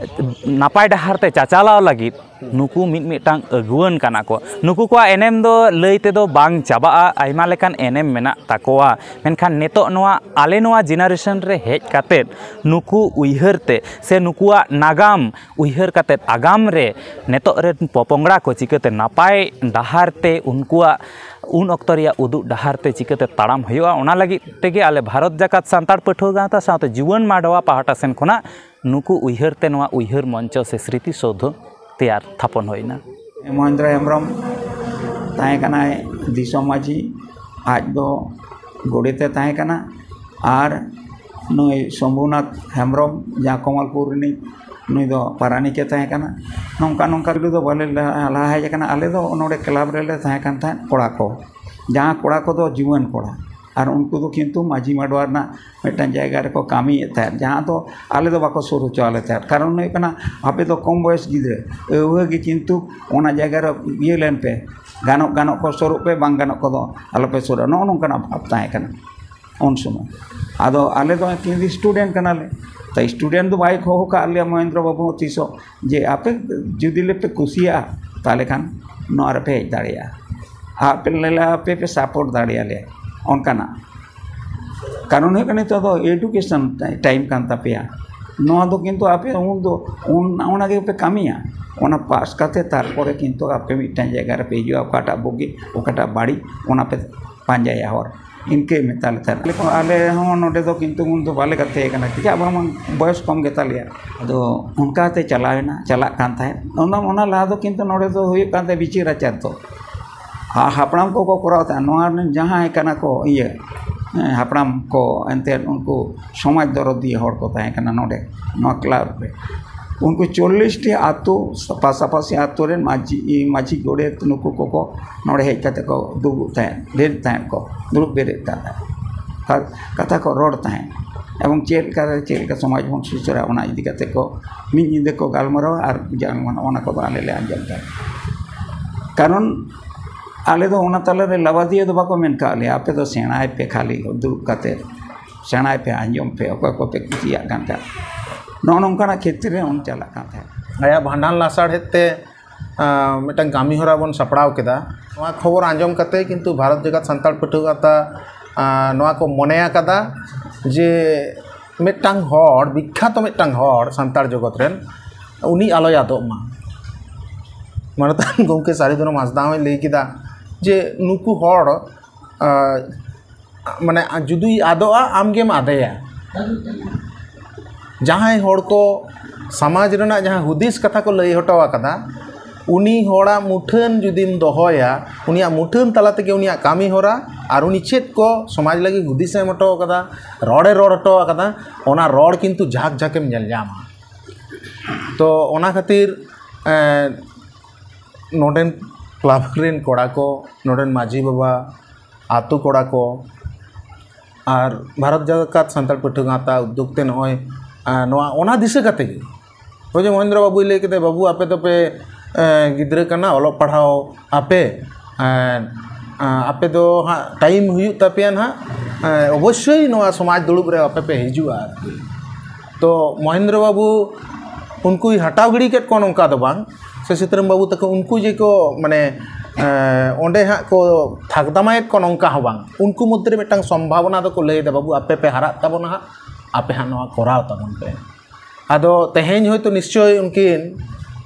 ᱱᱟᱯᱟᱭ ᱰᱟᱦᱟᱨ ᱛᱮ ᱪᱟᱪᱟᱞᱟᱣ ᱞᱟᱹᱜᱤᱫ ᱱᱩᱠᱩ ᱢᱤᱫ ᱢᱤᱫᱴᱟᱝ ᱟᱹᱜᱩᱣᱟᱹᱱ ᱠᱟᱱᱟ ᱠᱚ᱾ ᱱᱩᱠᱩ ᱠᱚᱣᱟᱜ ᱮᱱᱮᱢ ᱫᱚ ᱞᱟᱹᱭ ᱛᱮᱫᱚ ᱵᱟᱝ ᱪᱟᱵᱟᱜᱼᱟ, ᱟᱭᱢᱟ ᱞᱮᱠᱟᱱ ᱮᱱᱮᱢ ᱢᱮᱱᱟᱜ ᱛᱟᱠᱚᱣᱟ᱾ ᱢᱮᱱᱠᱷᱟᱱ ᱱᱤᱛᱚᱜ ᱱᱚᱣᱟ ᱟᱞᱮ ᱱᱚᱣᱟ ᱡᱮᱱᱟᱨᱮᱥᱚᱱ ᱨᱮ ᱦᱮᱡ ᱠᱟᱛᱮᱫ ᱱᱩᱠᱩ ᱩᱭᱦᱟᱹᱨ ᱛᱮ ᱥᱮ ᱱᱩᱠᱩᱣᱟᱜ ᱱᱟᱜᱟᱢ ᱩᱭᱦᱟᱹᱨ ᱠᱟᱛᱮᱫ ᱟᱜᱟᱢ ᱨᱮ ᱱᱤᱛᱚᱜ ᱨᱮᱱ ᱯᱚᱯᱚᱝᱲᱟ ᱠᱚ ᱪᱤᱠᱟᱹᱛᱮ ᱱᱟᱯᱟᱭ ᱰᱟᱦᱟᱨ ᱛᱮ ᱩᱱᱠᱩᱣᱟᱜ ᱩᱱ ᱚᱠᱛᱚ ᱨᱮᱭᱟᱜ ᱩᱫᱩᱜ ᱰᱟᱦᱟᱨ ᱛᱮ ᱪᱤᱠᱟᱹᱛᱮ ᱛᱟᱲᱟᱢ ᱦᱩᱭᱩᱜᱼᱟ, ᱚᱱᱟ ᱞᱟᱹᱜᱤᱫ ᱛᱮᱜᱮ ᱟᱞᱮ ᱵᱷᱟᱨᱚᱛ ᱡᱟᱠᱟᱛ ᱥᱟᱱᱛᱟᱲ ᱯᱟᱹᱴᱷᱩᱣᱟᱹ ᱜᱟᱶᱛᱟ ᱥᱟᱶᱛᱮ ᱡᱩᱣᱟᱹᱱ ᱢᱟᱰᱣᱟ ᱯᱟᱦᱴᱟ ᱥᱮᱱ ᱠᱷᱚᱱᱟᱜ ᱱᱩᱠᱩ ᱩᱭᱦᱟᱹᱨ ᱛᱮ ᱱᱚᱣᱟ ᱩᱭᱦᱟᱹᱨ ᱢᱚᱧᱪᱚ ᱥᱮ ᱥᱨᱤᱛᱤ ᱥᱳᱫᱷᱚ ᱛᱮᱭᱟᱨ ᱛᱷᱟᱯᱚᱱ ᱦᱩᱭ ᱮᱱᱟ᱾ ᱢᱚᱦᱮᱱᱫᱨᱚ ᱦᱮᱢᱵᱨᱚᱢ ᱛᱟᱦᱮᱸ ᱠᱟᱱᱟᱭ ᱫᱤᱥᱚᱢ ᱢᱟᱹᱡᱷᱤ, ᱟᱡ ᱫᱚ ᱜᱚᱰᱮᱛ ᱮ ᱛᱟᱦᱮᱸ ᱠᱟᱱᱟ᱾ ᱟᱨ ᱱᱩᱭ ᱥᱚᱢᱵᱷᱩᱱᱟᱛᱷ ᱦᱮᱢᱵᱨᱚᱢ, ᱡᱟᱦᱟᱸ ᱠᱚᱢᱚᱞᱯᱩᱨ ᱨᱤᱱᱤᱡ, ᱱᱩᱭ ᱫᱚ ᱯᱟᱨᱟᱱᱤᱠ ᱮ ᱛᱟᱦᱮᱸ ᱠᱟᱱᱟ᱾ ᱱᱚᱝᱠᱟ ᱱᱚᱝᱠᱟ ᱨᱮᱫᱚ ᱵᱟᱞᱮ ᱞᱟᱦᱟ ᱦᱮᱡ ᱟᱠᱟᱱᱟ᱾ ᱟᱞᱮ ᱫᱚ ᱱᱚᱰᱮ ᱠᱞᱟᱵᱽ ᱨᱮᱞᱮ ᱛᱟᱦᱮᱸ ᱠᱟᱱ ᱛᱟᱦᱮᱸᱫ, ᱠᱚᱲᱟ ᱠᱚ, ᱡᱟᱦᱟᱸ ᱠᱚᱲᱟ ᱠᱚᱫᱚ ᱡᱩᱣᱟᱹᱱ ᱠᱚᱲᱟ, ᱟᱨ ᱩᱱᱠᱩ ᱫᱚ ᱠᱤᱱᱛᱩ ᱢᱟᱹᱡᱷᱤ ᱢᱟᱰᱣᱟ ᱨᱮᱱᱟᱜ ᱢᱤᱫᱴᱟᱝ ᱡᱟᱭᱜᱟ ᱨᱮᱠᱚ ᱠᱟᱹᱢᱤᱭᱮᱫ ᱛᱟᱦᱮᱸᱫ, ᱡᱟᱦᱟᱸ ᱫᱚ ᱟᱞᱮ ᱫᱚ ᱵᱟᱠᱚ ᱥᱩᱨ ᱦᱚᱪᱚ ᱟᱞᱮ ᱛᱟᱦᱮᱸᱫ᱾ ᱠᱟᱨᱚᱱ ᱦᱩᱭᱩᱜ ᱠᱟᱱᱟ, ᱟᱯᱮ ᱫᱚ ᱠᱚᱢ ᱵᱚᱭᱮᱥ ᱜᱤᱫᱽᱨᱟᱹ, ᱟᱹᱣᱦᱟᱹ ᱜᱮ, ᱠᱤᱱᱛᱩ ᱚᱱᱟ ᱡᱟᱭᱜᱟ ᱨᱮ ᱤᱭᱟᱹ ᱞᱮᱱ ᱯᱮ, ᱜᱟᱱᱚᱜ ᱜᱟᱱᱚᱜ ᱠᱚ ᱥᱩᱨᱩᱜ ᱯᱮ, ᱵᱟᱝ ᱜᱟᱱᱚᱜ ᱠᱚᱫᱚ ᱟᱞᱚᱯᱮ ᱥᱩᱨᱟ, ᱱᱚᱜᱼᱚ ᱱᱚᱝᱠᱟᱱᱟᱜ ᱵᱷᱟᱵᱽ ᱛᱟᱦᱮᱸ ᱠᱟᱱᱟ ᱩᱱ ᱥᱚᱢᱚᱭ᱾ ᱟᱫᱚ ᱟᱞᱮ ᱫᱚ ᱮᱠᱮᱱ ᱥᱴᱩᱰᱮᱱᱴ ᱠᱟᱱᱟᱞᱮ, ᱛᱚ ᱥᱴᱩᱰᱮᱱᱴ ᱫᱚ ᱵᱟᱭ ᱦᱚᱦᱚ ᱠᱟᱜ ᱞᱮᱭᱟ ᱢᱚᱦᱮᱱᱫᱨᱚ ᱵᱟᱹᱵᱩ ᱦᱚᱸ ᱛᱤᱥ ᱦᱚᱸ, ᱡᱮ ᱟᱯᱮ ᱡᱩᱫᱤ ᱞᱮ ᱯᱮ ᱠᱩᱥᱤᱭᱟᱜᱼᱟ, ᱛᱟᱦᱚᱞᱮ ᱠᱷᱟᱱ ᱱᱚᱣᱟ ᱨᱮᱯᱮ ᱦᱮᱡ ᱫᱟᱲᱮᱭᱟᱜᱼᱟ, ᱟᱯᱮ ᱞᱮ, ᱟᱯᱮ ᱯᱮ ᱥᱟᱯᱳᱨᱴ ᱫᱟᱲᱮᱭᱟᱞᱮᱭᱟ, ᱚᱱᱠᱟᱱᱟᱜ᱾ ᱠᱟᱨᱚᱱ ᱦᱩᱭᱩᱜ ᱠᱟᱱᱟ, ᱱᱤᱛᱚᱜ ᱫᱚ ᱮᱰᱩᱠᱮᱥᱚᱱ ᱴᱟᱭᱤᱢ ᱠᱟᱱ ᱛᱟᱯᱮᱭᱟ᱾ ᱱᱚᱣᱟ ᱫᱚ ᱠᱤᱱᱛᱩ ᱟᱯᱮ ᱩᱱ ᱫᱚ ᱩᱱ ᱚᱱᱟ ᱜᱮᱯᱮ ᱠᱟᱹᱢᱤᱭᱟ᱾ ᱚᱱᱟ ᱯᱟᱥ ᱠᱟᱛᱮ ᱛᱟᱨᱯᱚᱨᱮ ᱠᱤᱱᱛᱩ ᱟᱯᱮ ᱢᱤᱫᱴᱟᱝ ᱡᱟᱭᱜᱟ ᱨᱮᱯᱮ ᱦᱤᱡᱩᱜᱼᱟ, ᱚᱠᱟᱴᱟᱜ ᱵᱩᱜᱤ, ᱚᱠᱟᱴᱟᱜ ᱵᱟᱹᱲᱤᱡ, ᱚᱱᱟ ᱯᱮ ᱯᱟᱸᱡᱟᱭᱟ ᱦᱚᱨ᱾ ᱤᱱᱠᱟᱹ ᱢᱮᱛᱟ ᱞᱮ ᱛᱟᱦᱮᱸᱫ᱾ ᱟᱞᱮ ᱠᱚ, ᱟᱞᱮ ᱦᱚᱸ ᱱᱚᱰᱮ ᱫᱚ ᱠᱤᱱᱛᱩ ᱩᱱ ᱫᱚ ᱵᱟᱞᱮ ᱜᱟᱛᱮ ᱠᱟᱱᱟ, ᱪᱮᱫᱟᱜ ᱵᱟᱝᱢᱟ ᱵᱚᱭᱚᱥ ᱠᱚᱢ ᱜᱮᱛᱟ ᱞᱮᱭᱟ᱾ ᱟᱫᱚ ᱚᱱᱠᱟᱛᱮ ᱪᱟᱞᱟᱣ ᱮᱱᱟ, ᱪᱟᱞᱟᱜ ᱠᱟᱱ ᱛᱟᱦᱮᱸᱫ᱾ ᱚᱱᱟ, ᱚᱱᱟ ᱞᱟᱦᱟ ᱫᱚ ᱠᱤᱱᱛᱩ ᱱᱚᱰᱮ ᱫᱚ ᱦᱩᱭᱩᱜ ᱠᱟᱱ ᱛᱟᱦᱮᱸᱫ ᱵᱤᱪᱟᱹᱨ ᱟᱪᱟᱨ ᱫᱚ᱾ ᱟᱨ ᱦᱟᱯᱲᱟᱢ ᱠᱚᱠᱚ ᱠᱚᱨᱟᱣ ᱛᱟᱦᱮᱸᱫ, ᱱᱚᱣᱟ ᱨᱮᱱ ᱡᱟᱦᱟᱸᱭ ᱠᱟᱱᱟ ᱠᱚ, ᱤᱭᱟᱹ, ᱦᱮᱸ, ᱦᱟᱯᱲᱟᱢ ᱠᱚ ᱮᱱᱛᱮᱫ ᱩᱱᱠᱩ ᱥᱚᱢᱟᱡᱽ ᱫᱚᱨᱚᱫᱤᱭᱟᱹ ᱦᱚᱲ ᱠᱚ ᱛᱟᱦᱮᱸ ᱠᱟᱱᱟ ᱱᱚᱰᱮ, ᱱᱚᱣᱟ ᱠᱞᱟᱵᱽ ᱨᱮ᱾ ᱩᱱᱠᱩ ᱪᱚᱞᱞᱤᱥ ᱴᱤ ᱟᱹᱛᱩ, ᱯᱟᱥᱟᱯᱟᱥᱤ ᱟᱹᱛᱩ ᱨᱮᱱ ᱢᱟᱹᱡᱷᱤ, ᱢᱟᱹᱡᱷᱤ ᱜᱚᱰᱮᱛ, ᱱᱩᱠᱩ ᱠᱚᱠᱚ ᱱᱚᱰᱮ ᱦᱮᱡ ᱠᱟᱛᱮ ᱠᱚ ᱫᱩᱲᱩᱵ ᱛᱟᱦᱮᱸᱫ, ᱰᱷᱮᱨ ᱛᱟᱦᱮᱸᱫ ᱠᱚ, ᱫᱩᱲᱩᱵ ᱵᱮᱨᱮᱫ ᱛᱟᱦᱮᱸᱫ, ᱟᱨ ᱠᱟᱛᱷᱟ ᱠᱚ ᱨᱚᱲ ᱛᱟᱦᱮᱸᱫ᱾ ᱮᱵᱚᱝ ᱪᱮᱫ ᱞᱮᱠᱟ ᱨᱮ ᱪᱮᱫ ᱞᱮᱠᱟ ᱥᱚᱢᱟᱡᱽ ᱵᱚᱱ ᱥᱩᱥᱟᱹᱨᱟ, ᱚᱱᱟ ᱤᱫᱤ ᱠᱟᱛᱮ ᱠᱚ ᱢᱤᱫ ᱧᱤᱫᱟᱹ ᱠᱚ ᱜᱟᱞᱢᱟᱨᱟᱣᱟ ᱟᱨ ᱡᱟᱦᱟᱸ ᱚᱱᱟ ᱠᱚᱫᱚ ᱟᱞᱮ ᱞᱮ ᱟᱸᱡᱚᱢ ᱛᱟᱦᱮᱸᱫ᱾ ᱠᱟᱨᱚᱱ ᱟᱞᱮ ᱫᱚ ᱚᱱᱟ ᱛᱟᱞᱟ ᱨᱮ ᱞᱟᱵᱟᱫᱤᱭᱟᱹ ᱫᱚ ᱵᱟᱠᱚ ᱢᱮᱱ ᱠᱟᱜ ᱞᱮᱭᱟ, "ᱟᱯᱮ ᱫᱚ ᱥᱮᱬᱟᱭ ᱯᱮ, ᱠᱷᱟᱹᱞᱤ ᱫᱩᱲᱩᱵ ᱠᱟᱛᱮ ᱥᱮᱬᱟᱭ ᱯᱮ, ᱟᱸᱡᱚᱢ ᱯᱮ, ᱚᱠᱚᱭ ᱠᱚᱯᱮ ᱠᱩᱥᱤᱭᱟᱜ ᱠᱟᱱ ᱠᱷᱟᱱ᱾" ᱱᱚᱜᱼᱚ ᱱᱚᱝᱠᱟᱱᱟᱜ ᱠᱷᱮᱛᱨᱮ ᱚᱱ ᱪᱟᱞᱟᱜ ᱠᱟᱱ ᱛᱟᱦᱮᱸᱫ᱾ ᱟᱭᱟᱜ ᱵᱷᱟᱸᱰᱟᱱ ᱞᱟᱥᱟᱲᱦᱮᱫ ᱛᱮ, ᱟᱸ, ᱢᱤᱫᱴᱟᱝ ᱠᱟᱹᱢᱤ ᱦᱚᱨᱟ ᱵᱚᱱ ᱥᱟᱯᱲᱟᱣ ᱠᱮᱫᱟ᱾ ᱱᱚᱣᱟ ᱠᱷᱚᱵᱚᱨ ᱟᱸᱡᱚᱢ ᱠᱟᱛᱮ ᱠᱤᱱᱛᱩ ᱵᱷᱟᱨᱚᱛ ᱡᱟᱠᱟᱛ ᱥᱟᱱᱛᱟᱲ ᱯᱟᱹᱴᱷᱩᱣᱟᱹ ᱜᱟᱶᱛᱟ, ᱟᱸ, ᱱᱚᱣᱟ ᱠᱚ ᱢᱚᱱᱮ ᱟᱠᱟᱫᱟ ᱡᱮ ᱢᱤᱫᱴᱟᱝ ᱦᱚᱲ, ᱵᱤᱠᱠᱷᱟᱛᱚ ᱢᱤᱫᱴᱟᱝ ᱦᱚᱲ ᱥᱟᱱᱛᱟᱲ ᱡᱚᱜᱚᱛ ᱨᱮᱱ, ᱩᱱᱤ ᱟᱞᱚᱭ ᱟᱫᱚᱜ ᱢᱟ᱾ ᱢᱟᱱᱚᱛᱟᱱ ᱜᱚᱢᱠᱮ ᱥᱟᱹᱨᱤ ᱫᱷᱚᱨᱚᱢ ᱦᱟᱸᱥᱫᱟ ᱦᱚᱸᱭ ᱞᱟᱹᱭ ᱠᱮᱫᱟ ᱡᱮ ᱱᱩᱠᱩ ᱦᱚᱲ, ᱟᱸ, ᱢᱟᱱᱮ ᱡᱩᱫᱤᱭ ᱟᱫᱚᱜᱼᱟ, ᱟᱢᱜᱮᱢ ᱟᱫᱮᱭᱟ᱾ ᱡᱟᱦᱟᱸᱭ ᱦᱚᱲ ᱠᱚ ᱥᱚᱢᱟᱡᱽ ᱨᱮᱱᱟᱜ ᱡᱟᱦᱟᱸ ᱦᱩᱫᱤᱥ ᱠᱟᱛᱷᱟ ᱠᱚ ᱞᱟᱹᱭ ᱦᱚᱴᱚ ᱟᱠᱟᱫᱟ, ᱩᱱᱤ ᱦᱚᱲᱟᱜ ᱢᱩᱴᱷᱟᱹᱱ ᱡᱩᱫᱤᱢ ᱫᱚᱦᱚᱭᱟ, ᱩᱱᱤᱭᱟᱜ ᱢᱩᱴᱷᱟᱹᱱ ᱛᱟᱞᱟ ᱛᱮᱜᱮ ᱩᱱᱤᱭᱟᱜ ᱠᱟᱹᱢᱤ ᱦᱚᱨᱟ ᱟᱨ ᱩᱱᱤ ᱪᱮᱫ ᱠᱚ ᱥᱚᱢᱟᱡᱽ ᱞᱟᱹᱜᱤᱫ ᱦᱩᱫᱤᱥᱮ ᱮᱢ ᱦᱚᱴᱚ ᱟᱠᱟᱫᱟ, ᱨᱚᱲᱮ ᱨᱚᱲ ᱦᱚᱴᱚ ᱟᱠᱟᱫᱟ, ᱚᱱᱟ ᱨᱚᱲ ᱠᱤᱱᱛᱩ ᱡᱷᱟᱠ ᱡᱷᱟᱠᱮᱢ ᱧᱮᱞ ᱧᱟᱢᱟ᱾ ᱛᱚ ᱚᱱᱟ ᱠᱷᱟᱹᱛᱤᱨ, ᱮᱸ, ᱱᱚᱰᱮᱱ ᱠᱞᱟᱵᱽ ᱨᱮᱱ ᱠᱚᱲᱟ ᱠᱚ, ᱱᱚᱰᱮᱱ ᱢᱟᱹᱡᱷᱤ ᱵᱟᱵᱟ, ᱟᱛᱳ ᱠᱚᱲᱟ ᱠᱚ, ᱟᱨ ᱵᱷᱟᱨᱚᱛ ᱡᱟᱠᱟᱛ ᱥᱟᱱᱛᱟᱲ ᱯᱟᱹᱴᱷᱩᱣᱟᱹ ᱜᱟᱶᱛᱟ ᱩᱫᱽᱫᱳᱜᱽ ᱛᱮ ᱱᱚᱜᱼᱚᱭ, ᱟᱸ, ᱱᱚᱣᱟ, ᱚᱱᱟ ᱫᱤᱥᱟᱹ ᱠᱟᱛᱮ ᱜᱮ, ᱦᱳᱭ ᱡᱮ ᱢᱚᱦᱮᱱᱫᱨᱚ ᱵᱟᱵᱩᱭ ᱞᱟᱹᱭ ᱠᱮᱫᱟ, "ᱵᱟᱹᱵᱩ, ᱟᱯᱮ ᱫᱚᱯᱮ, ᱮᱸ, ᱜᱤᱫᱽᱨᱟᱹ ᱠᱟᱱᱟ, ᱚᱞᱚᱜ ᱯᱟᱲᱦᱟᱣ ᱟᱯᱮ, ᱮᱸ, ᱟᱸ, ᱟᱯᱮ ᱫᱚ ᱦᱟᱸᱜ ᱴᱟᱭᱤᱢ ᱦᱩᱭᱩᱜ ᱛᱟᱯᱮᱭᱟ ᱱᱟᱦᱟᱜ, ᱮᱸ, ᱚᱵᱚᱥᱥᱳᱭ ᱱᱚᱣᱟ ᱥᱚᱢᱟᱡᱽ ᱫᱩᱲᱩᱵ ᱨᱮ ᱟᱯᱮ ᱯᱮ ᱦᱤᱡᱩᱜᱼᱟ", ᱟᱨᱠᱤ᱾ ᱛᱚ ᱢᱚᱦᱮᱱᱫᱨᱚ ᱵᱟᱵᱩ ᱩᱱᱠᱩᱭ ᱦᱟᱴᱟᱣ ᱜᱤᱰᱤ ᱠᱮᱫ ᱠᱚᱣᱟ ᱱᱚᱝᱠᱟ ᱫᱚ ᱵᱟᱝ, ᱥᱮ ᱥᱤᱛᱟᱹᱨᱟᱢ ᱵᱟᱹᱵᱩ ᱛᱟᱠᱚ ᱩᱱᱠᱩ ᱡᱮ ᱠᱚ ᱢᱟᱱᱮ ᱮᱸ, ᱚᱸᱰᱮ ᱦᱟᱸᱜ ᱠᱚ ᱛᱷᱟᱠᱫᱟᱢᱟᱭᱮᱫ ᱠᱚ ᱱᱚᱝᱠᱟ ᱦᱚᱸ ᱵᱟᱝ᱾ ᱩᱱᱠᱩ ᱢᱚᱫᱽᱫᱷᱮ ᱨᱮ ᱢᱤᱫᱴᱟᱝ ᱥᱚᱢᱵᱷᱟᱵᱚᱱᱟ ᱫᱚᱠᱚ ᱞᱟᱹᱭᱫᱟ, "ᱵᱟᱹᱵᱩ ᱟᱯᱮ ᱯᱮ ᱦᱟᱨᱟᱜ ᱛᱟᱵᱚᱱᱟ ᱦᱟᱸᱜ, ᱟᱯᱮ ᱦᱟᱸᱜ ᱱᱚᱣᱟ ᱠᱚᱨᱟᱣ ᱛᱟᱵᱚᱱ ᱯᱮ᱾" ᱟᱫᱚ ᱛᱮᱦᱮᱧ ᱦᱚᱭᱛᱳ ᱱᱤᱥᱪᱳᱭ ᱩᱱᱠᱤᱱ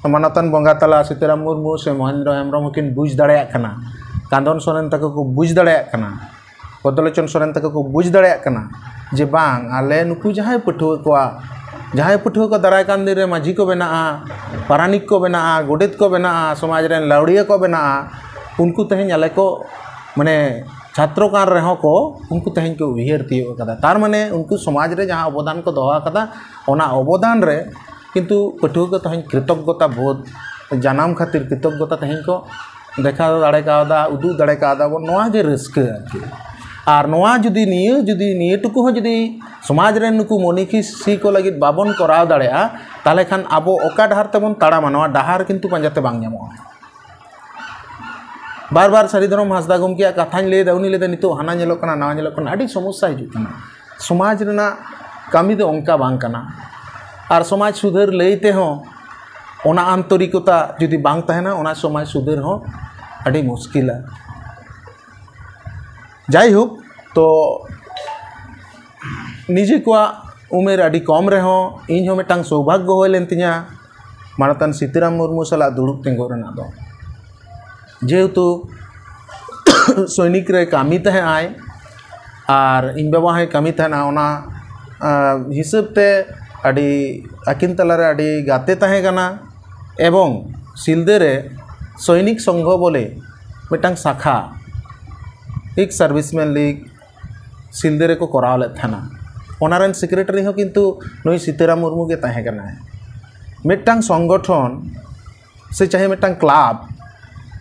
ᱢᱟᱱᱚᱛᱟᱱ ᱵᱚᱸᱜᱟ ᱛᱟᱞᱟ ᱥᱤᱛᱟᱹᱨᱟᱢ ᱢᱩᱨᱢᱩ ᱥᱮ ᱢᱚᱦᱮᱱᱫᱨᱚ ᱦᱮᱢᱵᱨᱚᱢ ᱦᱚᱸᱠᱤᱱ ᱵᱩᱡᱽ ᱫᱟᱲᱮᱭᱟᱜ ᱠᱟᱱᱟ, ᱠᱟᱸᱫᱚᱱ ᱥᱚᱨᱮᱱ ᱛᱟᱠᱚ ᱠᱚ ᱵᱩᱡᱽ ᱫᱟᱲᱮᱭᱟᱜ ᱠᱟᱱᱟ, ᱯᱚᱫᱽᱫᱚᱞᱳᱪᱚᱱ ᱥᱚᱨᱮᱱ ᱛᱟᱠᱚ ᱠᱚ ᱵᱩᱡᱽ ᱫᱟᱲᱮᱭᱟᱜ ᱠᱟᱱᱟ ᱡᱮ ᱵᱟᱝ, ᱟᱞᱮ ᱱᱩᱠᱩ ᱡᱟᱦᱟᱸᱭ ᱯᱟᱹᱴᱷᱩᱣᱟᱹ ᱠᱚᱣᱟ, ᱡᱟᱦᱟᱸᱭ ᱯᱟᱹᱴᱷᱩᱣᱟᱹ ᱠᱚ ᱫᱟᱨᱟᱭ ᱠᱟᱱ ᱫᱤᱱ ᱨᱮ ᱢᱟᱹᱡᱷᱤ ᱠᱚ ᱵᱮᱱᱟᱜᱼᱟ, ᱯᱟᱨᱟᱱᱤᱠ ᱠᱚ ᱵᱮᱱᱟᱜᱼᱟ, ᱜᱚᱰᱮᱛ ᱠᱚ ᱵᱮᱱᱟᱜᱼᱟ, ᱥᱚᱢᱟᱡᱽ ᱨᱮᱱ ᱞᱟᱹᱣᱲᱤᱭᱟᱹ ᱠᱚ ᱵᱮᱱᱟᱜᱼᱟ, ᱩᱱᱠᱩ ᱛᱮᱦᱮᱧ ᱟᱞᱮ ᱠᱚ ᱢᱟᱱᱮ ᱪᱷᱟᱛᱨᱚ ᱠᱟᱱ ᱨᱮᱦᱚᱸ ᱠᱚ, ᱩᱱᱠᱩ ᱛᱮᱦᱮᱧ ᱠᱚ ᱩᱭᱦᱟᱹᱨ ᱛᱤᱭᱳᱜ ᱟᱠᱟᱫᱟ᱾ ᱛᱟᱨ ᱢᱟᱱᱮ ᱩᱱᱠᱩ ᱥᱚᱢᱟᱡᱽ ᱨᱮ ᱡᱟᱦᱟᱸ ᱚᱵᱚᱫᱟᱱ ᱠᱚ ᱫᱚᱦᱚ ᱟᱠᱟᱫᱟ, ᱚᱱᱟ ᱚᱵᱚᱫᱟᱱ ᱨᱮ ᱠᱤᱱᱛᱩ ᱯᱟᱹᱴᱷᱩᱣᱟᱹ ᱠᱚ ᱛᱮᱦᱮᱧ ᱠᱨᱤᱛᱚᱜᱽᱜᱚᱛᱟ ᱵᱳᱫᱷ, ᱡᱟᱱᱟᱢ ᱠᱷᱟᱹᱛᱤᱨ ᱠᱨᱤᱛᱚᱜᱽᱜᱚᱛᱟ ᱛᱮᱦᱮᱧ ᱠᱚ ᱫᱮᱠᱷᱟᱣ ᱫᱟᱲᱮ ᱠᱟᱣᱫᱟ, ᱩᱫᱩᱜ ᱫᱟᱲᱮ ᱠᱟᱣᱫᱟ ᱵᱚᱱ, ᱱᱚᱣᱟ ᱜᱮ ᱨᱟᱹᱥᱠᱟᱹ ᱟᱨᱠᱤ᱾ ᱟᱨ ᱱᱚᱣᱟ ᱡᱩᱫᱤ, ᱱᱤᱭᱟᱹ ᱡᱩᱫᱤ, ᱱᱤᱭᱟᱹ ᱴᱩᱠᱩ ᱦᱚᱸ ᱡᱩᱫᱤ ᱥᱚᱢᱟᱡᱽ ᱨᱮᱱ ᱱᱩᱠᱩ ᱢᱚᱱᱤᱠᱤᱥᱤ ᱠᱚ ᱞᱟᱹᱜᱤᱫ ᱵᱟᱵᱚᱱ ᱠᱚᱨᱟᱣ ᱫᱟᱲᱮᱭᱟᱜᱼᱟ, ᱛᱟᱦᱚᱞᱮ ᱠᱷᱟᱱ ᱟᱵᱚ ᱚᱠᱟ ᱰᱟᱦᱟᱨ ᱛᱮᱵᱚᱱ ᱛᱟᱲᱟᱢᱟ, ᱱᱚᱣᱟ ᱰᱟᱦᱟᱨ ᱠᱤᱱᱛᱩ ᱯᱟᱸᱡᱟᱛᱮ ᱵᱟᱝ ᱧᱟᱢᱚᱜᱼᱟ᱾ ᱵᱟᱨ ᱵᱟᱨ ᱥᱟᱹᱨᱤ ᱫᱷᱚᱨᱚᱢ ᱦᱟᱸᱥᱫᱟ ᱜᱚᱢᱠᱮᱭᱟᱜ ᱠᱟᱛᱷᱟᱧ ᱞᱟᱹᱭᱫᱟ, ᱩᱱᱤ ᱞᱟᱹᱭᱫᱟ ᱱᱤᱛᱚᱜ ᱦᱟᱱᱟ ᱧᱮᱞᱚᱜ ᱠᱟᱱᱟ, ᱱᱟᱣᱟ ᱧᱮᱞᱚᱜ ᱠᱟᱱᱟ, ᱟᱹᱰᱤ ᱥᱚᱢᱚᱥᱥᱟ ᱦᱤᱡᱩᱜ ᱠᱟᱱᱟ᱾ ᱥᱚᱢᱟᱡᱽ ᱨᱮᱱᱟᱜ ᱠᱟᱹᱢᱤ ᱫᱚ ᱚᱱᱠᱟ ᱵᱟᱝ ᱠᱟᱱᱟ᱾ ᱟᱨ ᱥᱚᱢᱟᱡᱽ ᱥᱩᱫᱷᱟᱹᱨ ᱞᱟᱹᱭ ᱛᱮᱦᱚᱸ ᱚᱱᱟ ᱟᱱᱛᱚᱨᱤᱠᱚᱛᱟ ᱡᱩᱫᱤ ᱵᱟᱝ ᱛᱟᱦᱮᱱᱟ, ᱚᱱᱟ ᱥᱚᱢᱟᱡᱽ ᱥᱩᱫᱷᱟᱹᱨ ᱦᱚᱸ ᱟᱹᱰᱤ ᱢᱩᱥᱠᱤᱞᱟ᱾ ᱡᱟᱭᱦᱳᱠ, ᱛᱚ ᱱᱤᱡᱮ ᱠᱚᱣᱟᱜ ᱩᱢᱮᱨ ᱟᱹᱰᱤ ᱠᱚᱢ ᱨᱮᱦᱚᱸ ᱤᱧ ᱦᱚᱸ ᱢᱤᱫᱴᱟᱝ ᱥᱳᱵᱷᱟᱜᱽᱜᱚ ᱦᱩᱭ ᱞᱮᱱ ᱛᱤᱧᱟ ᱢᱟᱱᱚᱛᱟᱱ ᱥᱤᱛᱟᱹᱨᱟᱢ ᱢᱩᱨᱢᱩ ᱥᱟᱞᱟᱜ ᱫᱩᱲᱩᱵ ᱛᱤᱸᱜᱩ ᱨᱮᱱᱟᱜ ᱫᱚ᱾ ᱡᱮᱦᱮᱛᱩ ᱥᱚᱭᱱᱤᱠ ᱨᱮ ᱠᱟᱹᱢᱤ ᱛᱟᱦᱮᱸ ᱟᱭ ᱟᱨ ᱤᱧ ᱵᱟᱵᱟ ᱦᱚᱸᱭ ᱠᱟᱹᱢᱤ ᱛᱟᱦᱮᱱᱟ, ᱚᱱᱟ, ᱟᱸ, ᱦᱤᱥᱟᱹᱵ ᱛᱮ ᱟᱹᱰᱤ, ᱟᱹᱠᱤᱱ ᱛᱟᱞᱟᱨᱮ ᱟᱹᱰᱤ ᱜᱟᱛᱮ ᱛᱟᱦᱮᱸ ᱠᱟᱱᱟ᱾ ᱮᱵᱚᱝ ᱥᱤᱞᱫᱟᱹ ᱨᱮ ᱥᱚᱭᱱᱤᱠ ᱥᱚᱝᱜᱷᱚ ᱵᱚᱞᱮ ᱢᱤᱫᱴᱟᱝ ᱥᱟᱠᱷᱟ, ᱮᱠᱥ ᱥᱟᱨᱵᱷᱤᱥᱢᱮᱱ ᱞᱤᱜᱽ, ᱥᱤᱞᱫᱟᱹ ᱨᱮᱠᱚ ᱠᱚᱨᱟᱣ ᱞᱮᱫ ᱛᱟᱦᱮᱱᱟ᱾ ᱚᱱᱟ ᱨᱮᱱ ᱥᱮᱠᱨᱮᱴᱟᱨᱤ ᱦᱚᱸ ᱠᱤᱱᱛᱩ ᱱᱩᱭ ᱥᱤᱛᱟᱹᱨᱟᱢ ᱢᱩᱨᱢᱩ ᱜᱮ ᱛᱟᱦᱮᱸ ᱠᱟᱱᱟᱭ᱾ ᱢᱤᱫᱴᱟᱝ ᱥᱚᱝᱜᱚᱴᱷᱚᱱ ᱥᱮ ᱪᱟᱦᱮ ᱢᱤᱫᱴᱟᱝ ᱠᱞᱟᱵᱽ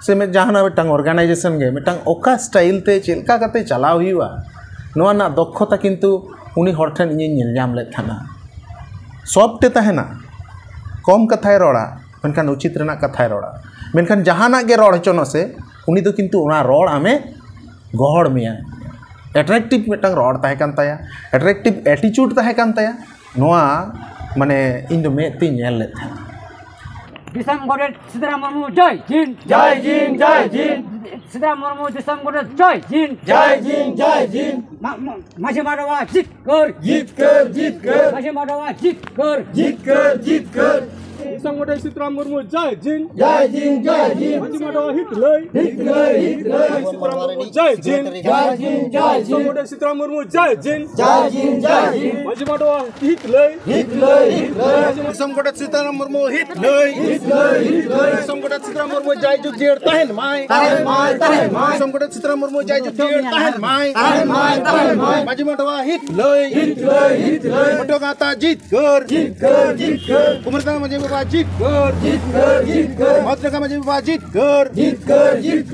ᱥᱮ ᱢᱤᱫ ᱡᱟᱦᱟᱱᱟᱜ ᱢᱤᱫᱴᱟᱝ ᱚᱨᱜᱟᱱᱟᱭᱡᱮᱥᱚᱱ ᱜᱮ ᱢᱤᱫᱴᱟᱝ ᱚᱠᱟ ᱥᱴᱟᱭᱤᱞ ᱛᱮ ᱪᱮᱫ ᱞᱮᱠᱟ ᱠᱟᱛᱮ ᱪᱟᱞᱟᱣ ᱦᱩᱭᱩᱜᱼᱟ, ᱱᱚᱣᱟ ᱨᱮᱱᱟᱜ ᱫᱚᱠᱷᱚᱛᱟ ᱠᱤᱱᱛᱩ ᱩᱱᱤ ᱦᱚᱲ ᱴᱷᱮᱱ ᱤᱧᱤᱧ ᱧᱮᱞ ᱧᱟᱢ ᱞᱮᱫ ᱛᱟᱦᱮᱱᱟ᱾ ᱥᱚᱯᱷᱴ ᱮ ᱛᱟᱦᱮᱱᱟ, ᱠᱚᱢ ᱠᱟᱛᱷᱟᱭ ᱨᱚᱲᱟ, ᱢᱮᱱᱠᱷᱟᱱ ᱩᱪᱤᱛ ᱨᱮᱱᱟᱜ ᱠᱟᱛᱷᱟᱭ ᱨᱚᱲᱟ᱾ ᱢᱮᱱᱠᱷᱟᱱ ᱡᱟᱦᱟᱱᱟᱜ ᱜᱮ ᱨᱚᱲ ᱦᱚᱪᱚᱱᱚᱜ ᱥᱮ, ᱩᱱᱤ ᱫᱚ ᱠᱤᱱᱛᱩ ᱚᱱᱟ ᱨᱚᱲ ᱟᱢᱮ ᱜᱚᱦᱚᱲ ᱢᱮᱭᱟ᱾ ᱮᱴᱨᱮᱠᱴᱤᱵᱷ ᱢᱤᱫᱴᱟᱝ ᱨᱚᱲ ᱛᱟᱦᱮᱸ ᱠᱟᱱ ᱛᱟᱭᱟ, ᱮᱴᱨᱮᱠᱴᱤᱵᱷ ᱮᱴᱤᱪᱩᱰ ᱛᱟᱦᱮᱸ ᱠᱟᱱ ᱛᱟᱭᱟ᱾ ᱱᱚᱣᱟ ᱢᱟᱱᱮ ᱤᱧ ᱫᱚ ᱢᱮᱫ ᱛᱤᱧ ᱧᱮᱞ ᱞᱮᱫ ᱛᱟᱦᱮᱸᱫ᱾ ᱫᱤᱥᱚᱢ ᱜᱚᱰᱮᱛ ᱥᱤᱫᱷᱟᱨᱟᱢ ᱢᱩᱨᱢᱩ ᱡᱚᱭ ᱡᱤᱱ᱾ ᱡᱟᱭ ᱡᱤᱱ, ᱡᱟᱭ ᱡᱤᱱ, ᱥᱤᱫᱷᱟᱨᱟᱢ ᱢᱩᱨᱢᱩ ᱫᱤᱥᱚᱢ ᱜᱚᱰᱮᱛ ᱡᱚᱭ ᱡᱤᱱ᱾ ᱡᱟᱭ ᱡᱤᱱ, ᱡᱟᱭ ᱡᱤᱱ᱾ ᱢᱟ- ᱢᱟ- ᱢᱟᱹᱡᱷᱤ ᱢᱟᱰᱣᱟ ᱡᱤᱛᱠᱟᱹᱨ᱾ ᱡᱤᱛᱠᱟᱹᱨ, ᱡᱤᱛᱠᱟᱹᱨ, ᱢᱟᱹᱡᱷᱤ ᱢᱟᱰᱣᱟ ᱡᱤᱛᱠᱟᱹᱨ᱾ ᱡᱤᱛᱠᱟᱹᱨ, ᱡᱤᱛᱠᱟᱹᱨ᱾ ᱫᱤᱥᱚᱢ ᱜᱚᱰᱮᱛ ᱥᱤᱫᱷᱟᱨᱟᱢ ᱢᱩᱨᱢᱩ ᱡᱟᱭ ᱡᱤᱱ᱾ ᱡᱟᱭ ᱡᱤᱱ, ᱡᱟᱭ ᱡᱤᱱ᱾ ᱢᱟᱹᱡᱷᱤ ᱢᱟᱰᱣᱟ ᱦᱤᱛ ᱞᱟᱹᱭ᱾ ᱦᱤᱛ ᱞᱟᱹᱭ, ᱦᱤᱛ ᱞᱟᱹᱭ᱾ ᱥᱤᱫᱷᱟᱨᱟᱢ ᱢᱩᱨᱢᱩ ᱡᱟᱭ ᱡᱤᱱ᱾ ᱡᱟᱭ ᱡᱤᱱ, ᱡᱟᱭ ᱫᱤᱥᱚᱢ ᱡᱤᱱ᱾ ᱜᱚᱰᱮᱛ ᱥᱤᱫᱷᱟᱨᱟᱢ ᱢᱩᱨᱢᱩ ᱡᱟᱭ ᱡᱤᱱ᱾ ᱡᱟᱭ ᱡᱤᱱ, ᱡᱟᱭ ᱡᱤᱱ᱾ ᱢᱟᱹᱡᱷᱤ ᱢᱟᱰᱣᱟ ᱦᱤᱛ ᱞᱟᱹᱭ᱾ ᱦᱤᱛ ᱞᱟᱹᱭ, ᱦᱤᱛ ᱞᱟᱹᱭ᱾ ᱫᱤᱥᱚᱢ ᱜᱚᱰᱮᱛ ᱥᱤᱫᱷᱟᱨᱟᱢ ᱢᱩᱨᱢᱩ ᱦᱤᱛ ᱞᱟᱹᱭ᱾ ᱫᱤᱥᱚᱢ ᱜᱚᱰᱮᱛ ᱥᱤᱫᱷᱟᱨᱟᱢ ᱢᱩᱨᱢᱩ ᱡᱟᱭ ᱡᱩᱜᱽ ᱡᱤᱭᱟᱹᱲ ᱛᱟᱦᱮᱱ ᱢᱟᱭ᱾ ᱛᱟᱦᱮᱱ ᱢᱟᱭ, ᱛᱟᱦᱮᱱ ᱢᱟᱭ᱾ ᱫᱤᱥᱚᱢ ᱜᱚᱰᱮᱛ ᱥᱤᱫᱷᱟᱨᱟᱢ ᱢᱩᱨᱢᱩ ᱡᱟᱭ ᱡᱩᱜᱽ ᱡᱤᱭᱟᱹᱲ ᱛᱟᱦᱮᱱ ᱢᱟᱭ᱾ ᱛᱟᱦᱮᱱ ᱢᱟᱭ, ᱛᱟᱦᱮᱱ ᱢᱟᱭ᱾ ᱢᱟᱹᱡᱷᱤ ᱢᱟᱰᱣᱟ ᱦᱤᱛ ᱞᱟᱹᱭ᱾ ᱦᱤᱛ ᱞᱟᱹᱭ, ᱦᱤᱛ ᱞᱟᱹᱭ᱾ ᱯᱟᱹᱴᱷᱩᱣᱟᱹ ᱜᱟᱶᱛᱟ ᱡᱤᱛᱠᱟᱹᱨ᱾ ᱡᱤᱛᱠᱟᱹᱨ, ᱡᱤᱛᱠᱟᱹᱨ᱾ ᱠᱩᱢᱟᱨ ᱫᱟᱢ ᱢᱟᱹᱡᱷᱤ ᱵᱟᱵᱟ ᱡᱤᱛᱠᱟᱹᱨ᱾ ᱡᱤᱛᱠᱟᱹᱨ, ᱡᱤᱛᱠᱟᱹᱨ᱾ ᱢᱚᱦᱚᱛ ᱞᱮᱠᱟ ᱢᱟᱹᱡᱷᱤ ᱵᱟᱵᱟ ᱡᱤᱛᱠᱟᱹᱨ᱾ ᱡᱤᱛᱠᱟᱹᱨ, ᱡᱤᱛᱠᱟᱹᱨ᱾